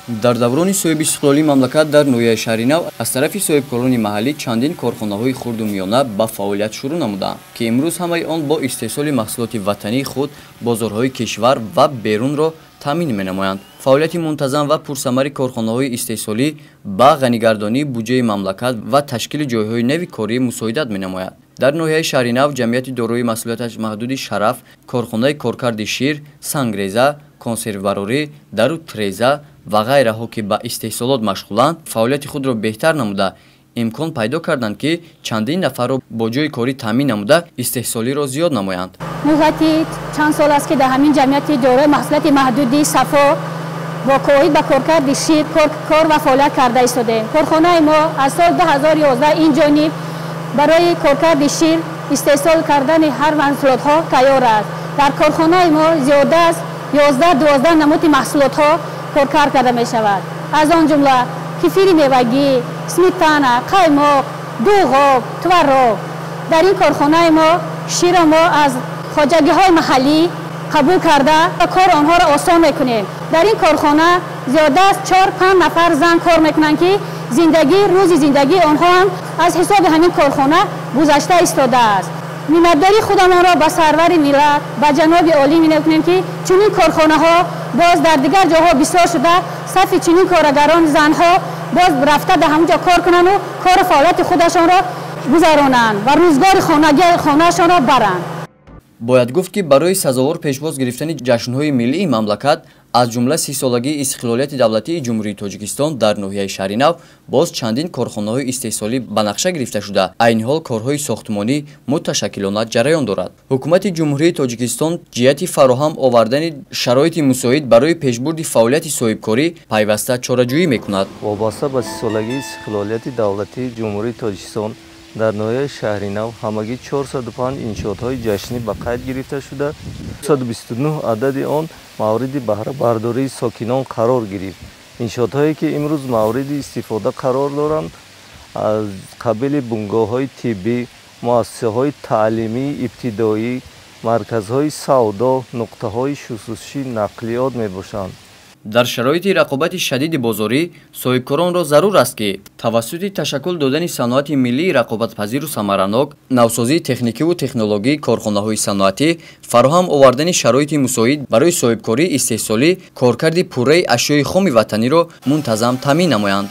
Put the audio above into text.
Дар даврони соҳибистиқлолии мамлакат дар ноҳияи Шаҳринав аз тарафи соҳибкорони маҳаллӣ чандин корхонаҳои хурду миёна ба фаъолият шурӯъ намуданд, ки имрӯз ҳамаи он бо истеҳсоли маҳсулоти ватании худ бозорҳои кишвар ва берунро таъмин менамоянд. Фаъолияти мунтазам ва пурсамари корхонаҳои истеҳсолӣ ба ғанигардонии буҷаи мамлакат ва ташкили ҷойҳои нави корӣ мусоидат менамояд. Дар ноҳияи Шаҳринав ҷамъияти дорои масъулияташ маҳдуди «Шараф» корхонаи коркарди шир, сангреза, консервбарорӣ, дару треза ва ғайраҳо, ки ба истеҳсолот машғуланд, фаъолияти худро беҳтар намуда, имкон пайдо карданд, ки чандин нафарро бо ҷойи корӣ таъмин намуда, истеҳсолиро зиёд намоянд. Муҳлати чанд сол аст, ки дар ҳамин ҷамъияти дорои маҳсулияти маҳдуди «Сафо» бо оид ба коркарди шир кор ва фаъолият карда истодаем. Корхонаи мо аз соли 2011 ин ҷониб барои коркарди шир, истеҳсол кардани ҳар маҳсулотҳо тайёр аст. Дар корхонаи мо зиёда аз 11-12 намуди маҳсулотҳо коркард карда мешавад, аз он ҷумла кефири мевагӣ, сметана, қаймоқ, дуғоб, творог. Дар ин корхонаи мо широ мо аз хоҷагиҳои маҳаллӣ қабул карда ва кори онҳоро осон мекунем. Дар ин корхона зиёда аз 4-5 нафар зан кор мекунанд, ки зиндагӣ рӯзи зиндагии онҳо ҳам аз ҳисоби ҳамин корхона гузашта истодааст. Миннатдории худамонро ба сарвари миллат, ба ҷаноби олӣ менамоем, ки чунин корхонаҳо боз дар дигар ҷоҳо бисёр шуда, сафи чунин корагарон занҳо боз рафта дар ҳамон ҷо кор кунанду кору фаъолияти худашонро гузаронанд ва рӯзгори хонаашонро баранд. Бояд гуфт, ки барои сазовор пешвоз гирифтани ҷашнҳои миллии мамлакат, аз ҷумла 30-солагии истиқлолияти давлатии Ҷумҳурии Тоҷикистон, дар ноҳияи Шаҳринав боз чандин корхонаҳои истеҳсолӣ ба нақша гирифта шуда, айни ҳол корҳои сохтмонӣ муташаккилона ҷараён дорад. Ҳукумати Ҷумҳурии Тоҷикистон ҷиҳати фароҳам овардани шароити мусоид барои пешбурди фаъолияти соҳибкорӣ пайваста чораҷӯӣ мекунад. Вобаста ба 30-солагии истиқлолияти давлатии Ҷумҳурии Тоҷикистон дар ноҳияи Шаҳринав ҳамагӣ 405 иншоотҳои ҷашнӣ ба қайд гирифта шуда, 129 адади он мавриди баҳрабардории сокинон қарор гирифт. Иншоотҳое, ки имрӯз мавриди истифода қарор доранд, аз қабили бунгоҳҳои тиббӣ, муассисаҳои таълимии ибтидоӣ, марказҳои савдо, нуқтаҳои шустушӯи нақлиёт мебошанд. Дар шароити рақобати шадиди бозорӣ соҳибкоронро зарур аст, ки тавассути ташаккул додани саноати миллии рақобатпазиру самаранок, навсозии техникиву технологии корхонаҳои саноатӣ, фароҳам овардани шароити мусоид барои соҳибкории истеҳсолӣ, коркарди пурраи ашёи хоми ватаниро мунтазам таъмин намоянд.